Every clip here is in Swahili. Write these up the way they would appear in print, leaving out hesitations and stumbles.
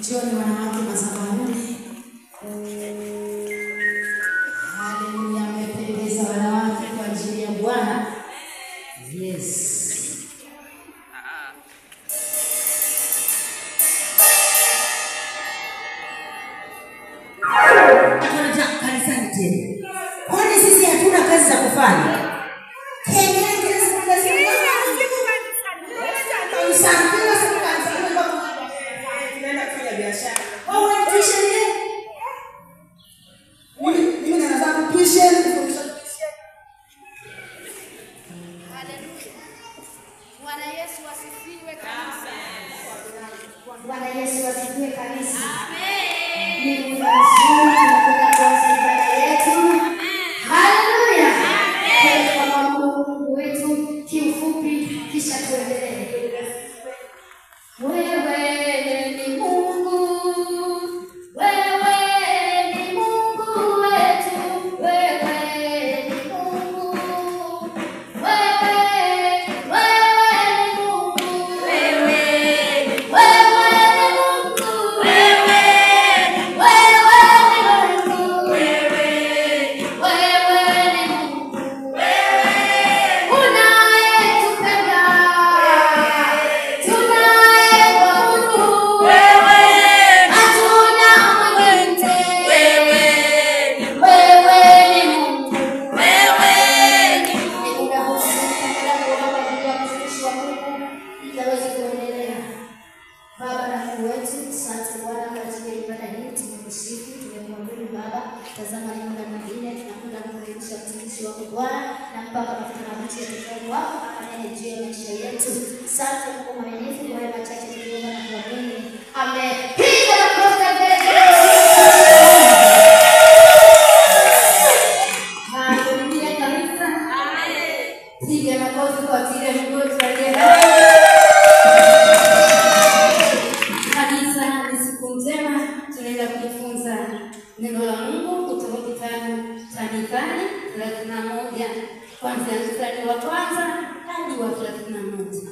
Njooni wanawake madhabahuni. Haleluya, mmependeza wanawake kwa ajili ya Bwana. Yes. Kanisani tena. Kwani sisi hatuna kazi za kufanya? Bwana Yesu asifiwe kanisa. Bwana Yesu asifiwe kanisa. Amen. Ni muda mzuri tunakwenda kuanza ibada yetu. Haleluya. Amen. Kwa Mungu wetu kiufupi kisha tuendelee. Wewe ni Mungu, wewe ni Mungu wetu, wewe ni Mungu, wewe, wewe ni Mungu, wewe, wewe ni Mungu, wewe, wewe ni Mungu, wewe, wewe ni Mungu, wewe unayetupenda, tunayekuabudu, wewe hatuna mwingine, wewe, wewe ni Mungu, wewe ni Mungu. Muda huu tunaendelea kuomba kwa ajili ya mtumishi wa Mungu ili aweze kuendelea. Baba na Mungu wetu, asante Bwana kwa ajili ya ibada hii, tumekusifu, tumekuabudu Baba. Tazama ni muda mwingine tunakwenda kumkaribisha mtumishi wako Bwana na mpaka mafuta na maji ya kutoka kwako akanene juu ya maisha yetu. Asante Mungu mwaminifu kwa haya machache tuliomba na kuamini. Amen. Piga makofi na vigelegele. Haleluya kanisa. Amen. Piga makofi kwa ajili ya Mungu wetu aliye hai. Kanisa, ni siku njema, tunaenda kujifunza neno la Mungu kutoka kitabu cha Mithali 31 kuanzia mstari wa kwanza hadi wa 31.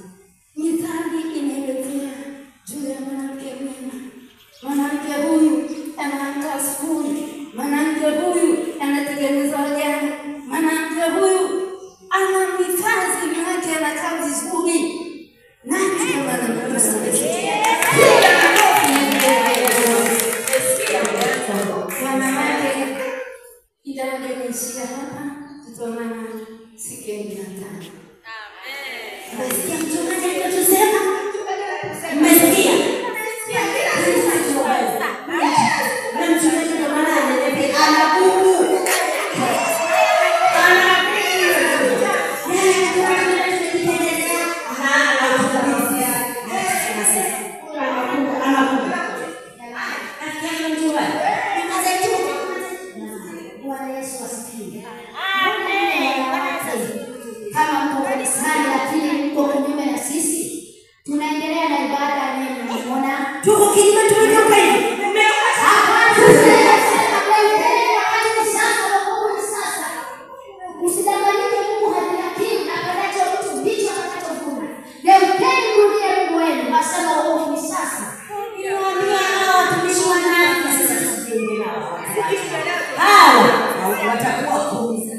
Mithali inaelezea juu ya mwanamke mwema. Mwanamke huyu anaamka asubuhi, mwanamke huyu anatengeneza wajane, mwanamke huyu anamhifadhi mume wake, anakaa vizuri. Nani kama anamgusa? Piga makofi. Wanawake, idadi imeishia hapa, tutaonana siku ya Jumatano. Amen. Mmesikia mchungaji alichosema? Mmesikia? Na mchungaji ndio maana ananiambia ana bubu. Ana bubu. Bwana Yesu asifiwe. Amen. Kama mko kanisani lakini mko kinyume na sisi, tunaendelea na ibada ya neno. Unaona? Tuko kinyume, tumetoka hivi. Hapana, sema kuendelea wakati ni sasa, wokovu ni sasa. Usidanganyike, Mungu hadhihakiwi, apandacho mtu ndicho atakachovuna. Geukeni mrudie Mungu wenu, asema wokovu ni sasa. Niwaambia hawa watumishi wa nani sasa tusijiunge nao. Hawa watakuwa kumi.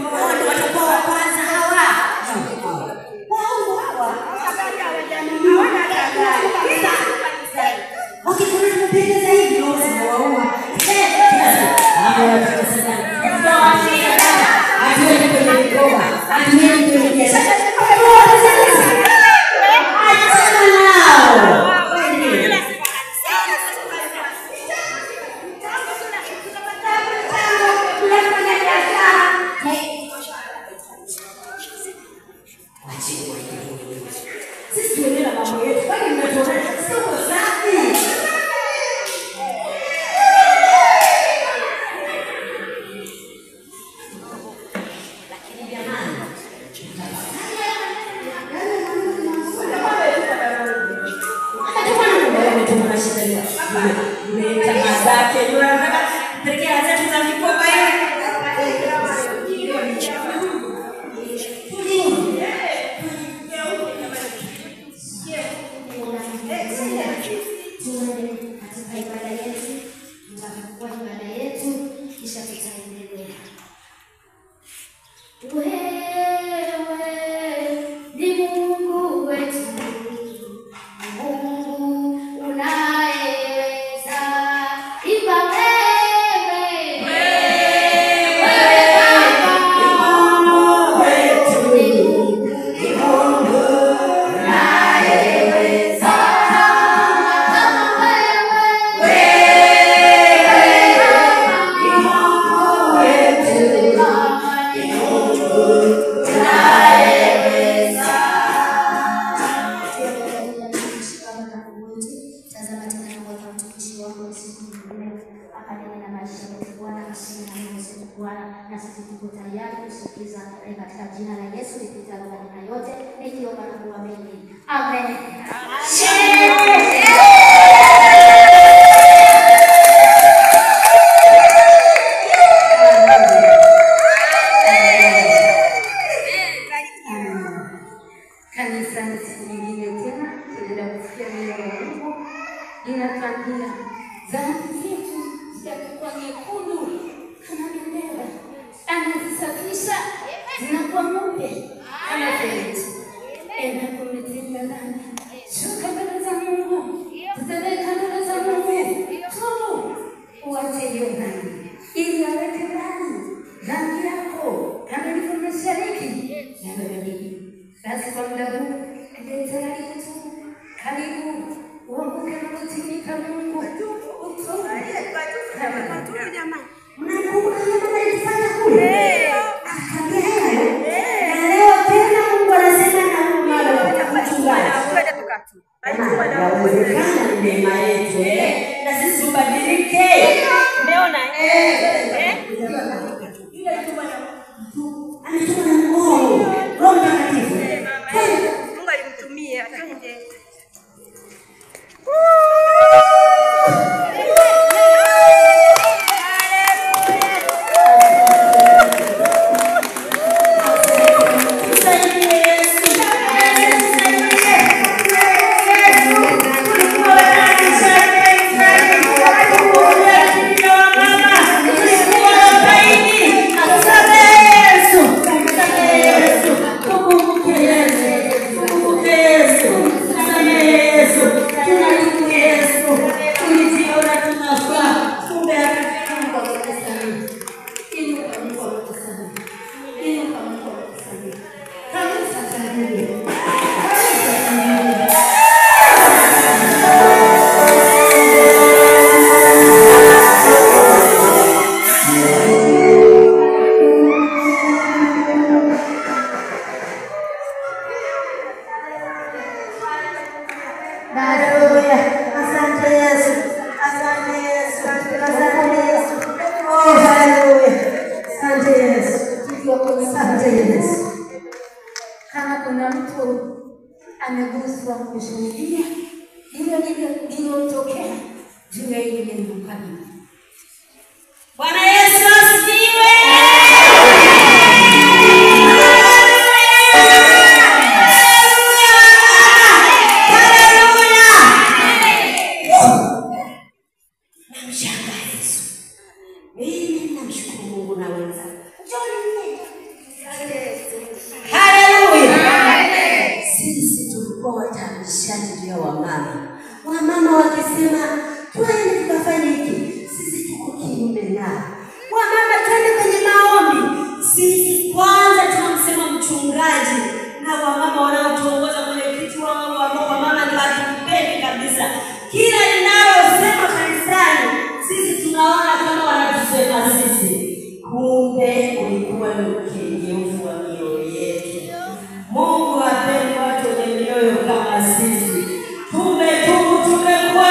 Hawa ndio watakuwa wa kwanza hawa. Wao hawa. Wakikuona tumependeza hivi, wao wanawaua. Hawa watakuwa sasa. Hatuendi kwenye mikoba, hatuendi kwenye biashara. Achana nao. Sisi tuendelee na mambo yetu. Kwani mnatuona sio safi? Lakini jamani, tamaa zake yule anataka kupelekea zetu za mikoba ile. Tuende katika ibada yetu, tutafungua ibada yetu kisha tutaendelea. Wewe ni Mungu wetu, Mungu unayeweza. Imba wewe, wewe Baba, ni Mungu unayeweza. Kama wewe, wewe ni Mungu wetu, ni Mungu unayeweza. Tazama tena na mweka mtumishi wako siku nyingine akanene na maisha yetu Bwana, aseme na neno zetu Bwana, na sisi tuko tayari kusikiza. Ni katika jina la Yesu nipitalo majina yote nikiomba na kuamini, amen. Kanisani siku nyingine tena tunaenda kusikia neno la Mungu linatuambia dhambi zetu zitakuwa nyekundu kama bendera, anazisafisha zinakuwa nyeupe kama theluji. Endapo umetenda dhambi, shuka mbele za Mungu, tetemeka mbele za Mungu, tubu, uache hiyo dhambi ili aweke mbali dhambi yako kama ilivyo mashariki na magharibi. Basi kwa muda huu endelee tayari kutubu. Karibu uanguke magotini pa Mungu, utubu. Mnakumbuka yale mambo yalitufanya kule? Akaambia hayo. Na leo tena Mungu anasema na huyu mama mchungaji. Yawezekana ni neema yetu eh? Na sisi tubadilike. Umeona eh? Ile tuma na mtu ametuma na Mungu Roho Mtakatifu. Mungu alimtumia twende. Tusaidie Yesu. Tusaidie. Yesu. Tulikuwa watayarishaji, tulikuwa wamama, tulikuwa wakaidi. Tusamehe Yesu. Tusamehe Yesu. Tukumbuke Yesu. Tukumbuke Yesu. Tusamehe Yesu. Tunatubu Yesu. Tulijiona tunafaa. Kumbe hatufai. Mungu akusamehe. Inuka, Mungu akusamehe. Inuka, Mungu akusamehe. Kanisa karibu. Kanisa karibu. Haleluya. Asante Yesu. Asante Yesu. Asante Yesu. Oh, haleluya. Asante Yesu. Asante Yesu. Kama kuna mtu ameguswa kushuhudia hilo lililotokea juu ya hili neno, karibu. Bwana Yesu asifiwe. Haleluya. Haleluya. Namshangaa Yesu. Mimi namshukuru Mungu na wenzangu. Njoni mje. Haleluya. Sisi tulikuwa watayarishaji juu ya wamama. Wamama wakisema twende tukafanye hiki, sisi tuko kinyume nao. Wamama twende kwenye maombi, sisi kwanza tunamsema mchungaji na wamama wanaotuongoza mwenyekiti wangu ambao wamama ni watumpeni kabisa. Kila linalosema kanisani sisi tunaona kama wanatusema sisi, kumbe ulikuwa ni ukengeufu wa mioyo yetu. Mungu apende watu wenye mioyo kama sisi. Tumetubu, tumekuwa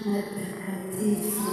Matakatifu.